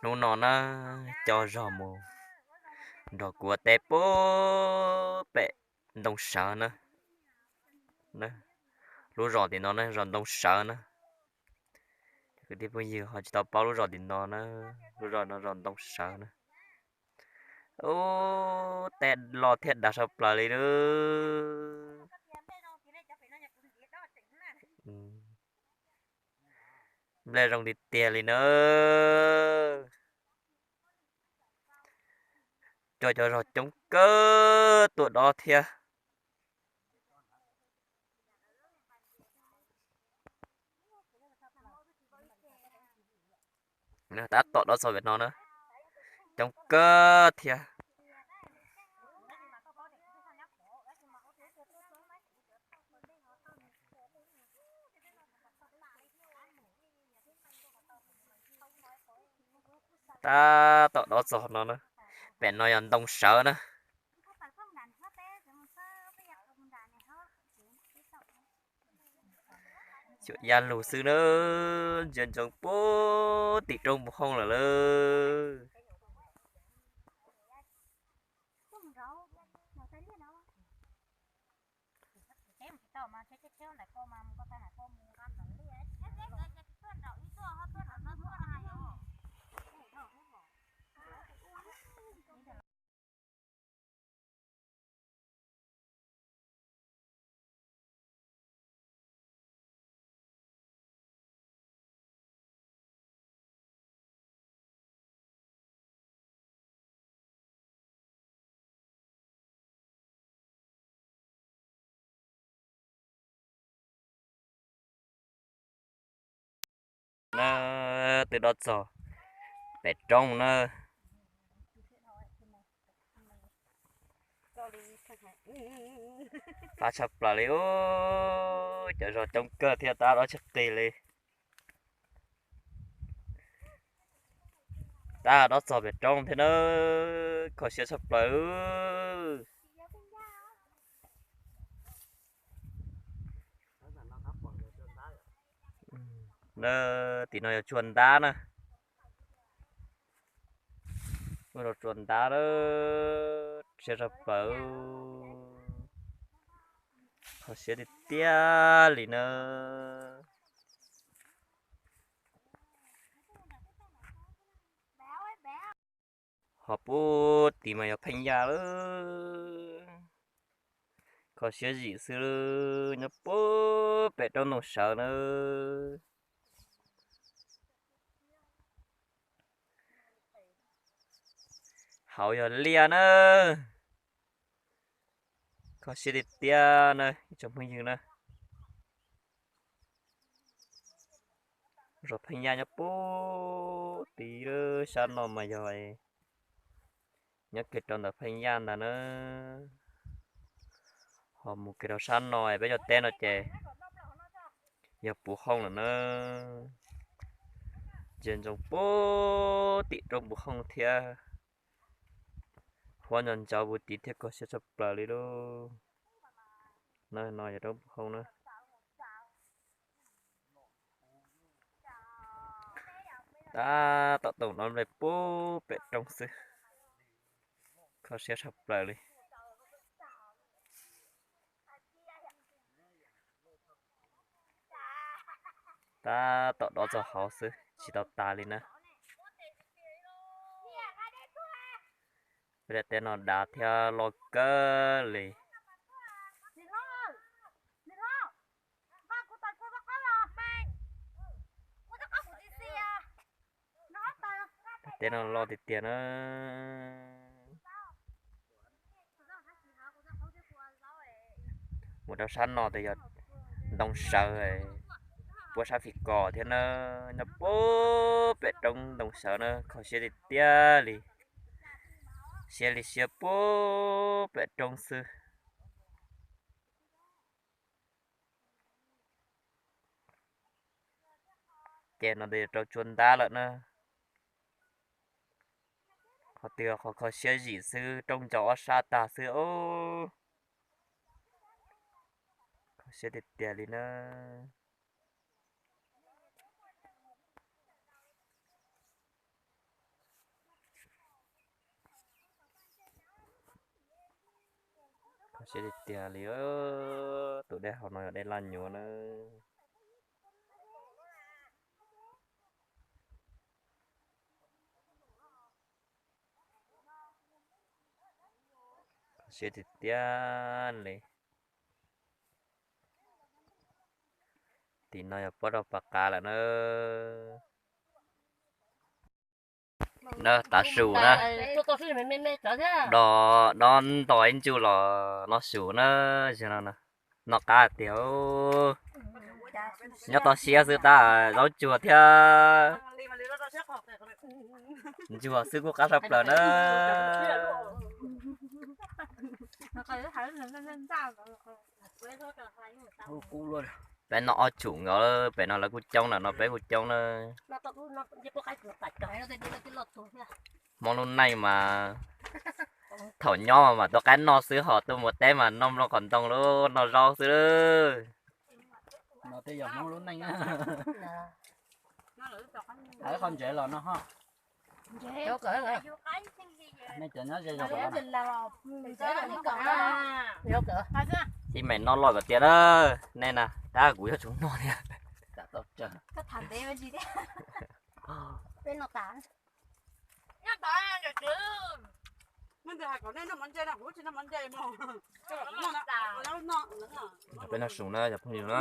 Hnub no na, coj zog mus nrog kuv ua teb puag pem Ntoo Sawv na. Lub zos tim no na, zos Ntoo Sawv na. Kwv tij phooj ywg ho tsis tau paub lub zos tim no na, lub zos no zos Ntoo Sawv na. Ub, teb loj thiab dav tshaj plaws li lub. Nplej zoo tiag tiag li na. Coj cov zog coob kawg tuaj dob thiab. Tab tom dob txog pem no na, coob kawg thiab. Tab tom dob txog no na, pem no yog Ntoo Sawv na. Xyuam yaj lug xwb na, ntsia ntsoov puag tim roob puv hooj lawm lauj. Na, twb dob txog pem roob na. Fab tshaj plaws li, cov zog coob kawg thiab tab dob tsis qis li. Tab dob txog pem roob thiab na, kho siab tshaj plaws. Na, tim no yog tsua ntab na. Muaj rau tsua ntab lawm, siab tshaj plaws. Kho siab tiag tiag li na. Ho puag tid mas yog Pheej Yaj lawm. Kho siab zim xwb, nyob puag pem roob Ntoo Sawv na. Hauv yog liaj na. Kho siab tiag tiag na ib tsoom phooj ywg na. Zos Pheej Yaj nyob puag tid lawm, sab no mas yog nyob kiag rau ntawm Pheej Yaj ntag na. Ho mus kiag rau sab no peb cov teb no ces yog puv hooj lawm na. Ntsia ntsoov puag tim roob puv hooj thiab. Huab nco ntsoov puag tid thiab kho siab tshaj plaws li lauj. No yog roob puv hooj na. Tab tom toom dob nplej puag pem roob xwb. Kho siab tshaj plaws li. Tab tom dob txog hauv xwb tsis tau tas li na. Peb daim teb no dav thiab loj kawg li. Teb no loj tiag tiag na. Mus rau sab no ces yog Ntoo Sawv, puab sab Fim Kos thiab na. Nyob puag pem roob Ntoo Sawv na, kho siab tiag tiag li. Siab li siab puag pem roob xwb. Ces no rau tsua ntab lawm na. Qhov twg qhov kho siab zim xwb, roob ncau ob sab tag xwb os. Kho siab tiag tiag li na. Siab tiag tiag li, tus dej hauv no yog dej laj nyuam na. Siab tiag tiag li. Tim no yog pob rau pas qav lawm na. Na tav su na. Dob, dob nto ib ntsuj los noj su na. Zaum no noj qab tiag. Nyob toj siab xwb tab zaub tsuag thiab ntsuag xwb kuj qab tshaj plaws na. Peb noj ob tsum nkaus, pem no lawv kuj coob na, no peb kuj coob na. Hmoob lub neej mas thaum nyob mas tuaj qaib noj xwb, ho tuaj mus teb mas noj nplooj qos ntoo lub noj zaub xwb. No tej yog Hmoob lub neej. Qhov ntsev los no ho. Nej cov nyob ze zog. Ib me noj loj kom tiag na. Nej na, tab kuv yuav tsum noj thiab. Peb noj su na cov phooj ywg na.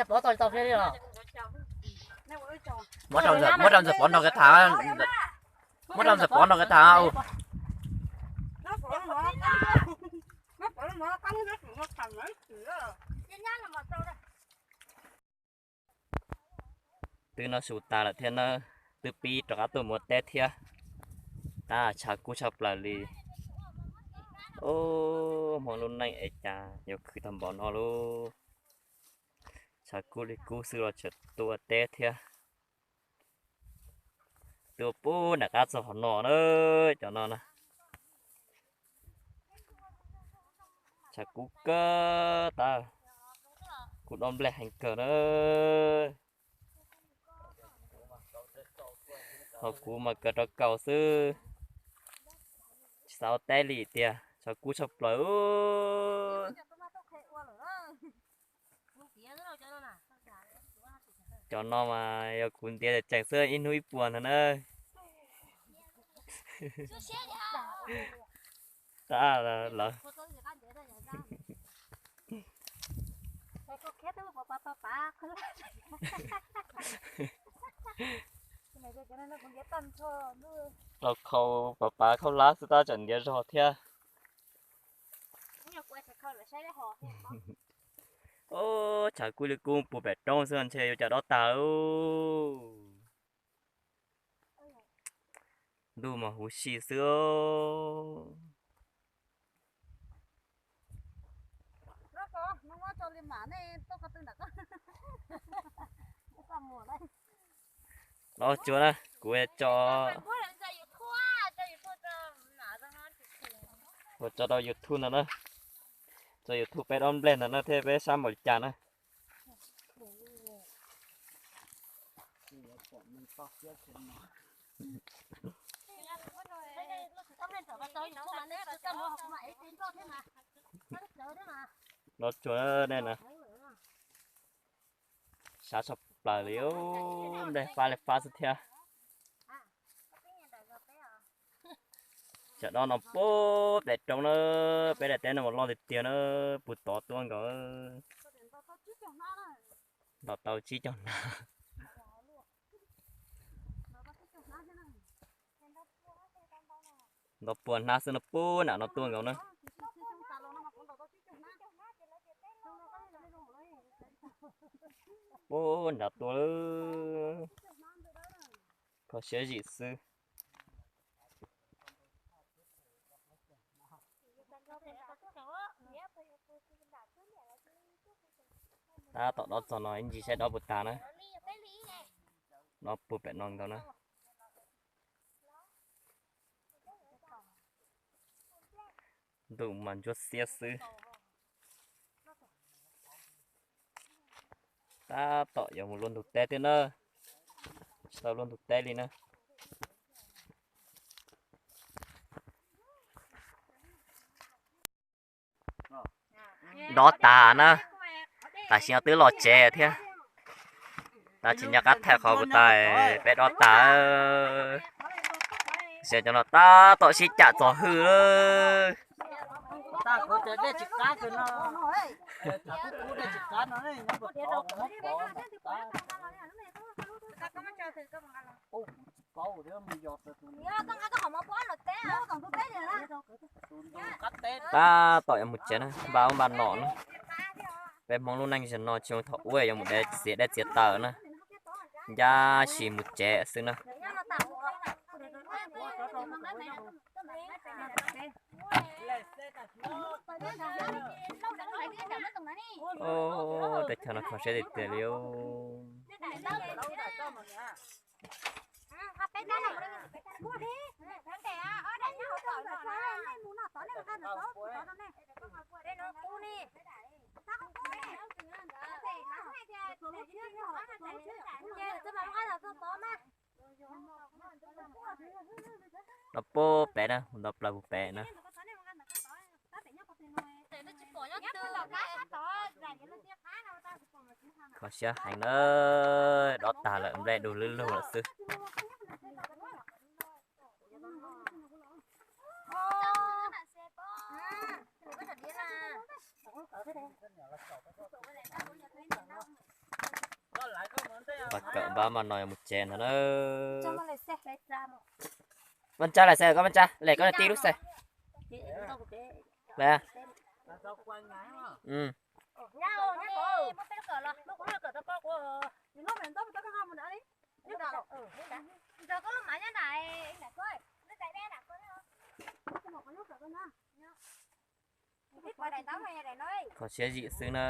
Pov tau tau li los? Muab rau ntxawm pov nrog kiag tham. Muab rau ntxawm pov nrog kiag tham. Twb noj su tas lawm thiab na, twb pib rov qab tuaj mus ua teb thiab. Tab tshav kub tshaj plaws li. Ub, Hmoob lub neej es cas yuav khwv tag npaum no lauj. Tshav kub li kub xwb los tseem tuaj ua teb thiab. Tuaj puag nram qab txog qhov no na, cov no na. Tshav kub kawg tab, kuv dob nplej heev kawg na. Ho kuv mas kawg rau kaus xwb, tsis xav ua teb li tiag, tshav kub tshaj plaws. Cov no mas yog kuv ntiav tseem xwb ib hnub ib puas ntag na. Tab lawv rau khau pav pav khaub hlab xwb tab tseem ntiav zog thiab. Ub, tshav kub li kub puag pem roob xwb ntshe yuav cas dob tag. Ntuj mas huv si xwb. Los tsuag na, kuv tso, kuv tso rau YouTube no na, tso YouTube peb dob nplej ntawd na thiab peb saib npaum li cas na. Los tsuag nej na, sab tshaj plaws li, nplej fab li fab xwb thiab. Cov dob no puag pem roob na, peb daim teb no mas loj tiag tiag na, puag tod tuaj nkaus. Nto tau tsib caug hnab. Nto puas hnab xwb no puag nram no tuaj nkaus na. Puag nram tuaj, kho siab zim xwb. Tab tom dob txog no ib ntsis saib dob puas tas na. Dob puag pem no nkaus na. Ntuj mas ntsuab xiab xwb. Tab tom yuav mus luaj ntug teb thiab na. Tsis tau luaj ntug teb li na. dob tas na. Tam sim no twb los tsev thiab. Tab tsis nco qab thaij qhov kuv tais peb dob tas. Sim cov no tab tom sib cam txog hwj. Tab tom yuav mus tsev na, npaj ub npaj no na. Peb Hmoob lub neej zaum no tsis zoo thaum ub yuav mus de txiav dej txiav taws na, ncaj sis mus tsev xwb na. Teb chaws no kho siab tiag tiag li. Los puag pem na, mus nto plaws puag pem na. Kho siab heev na, dob tag lawm, nplej du lwb lug lawm xwb. Npaj kawm npaj mas no yuav mus tsev ntag na. Vaj Ntsa, laim xais koj, Vaj Ntsa, lem koj tib lub xais. Lem. Kho siab zim xwb na.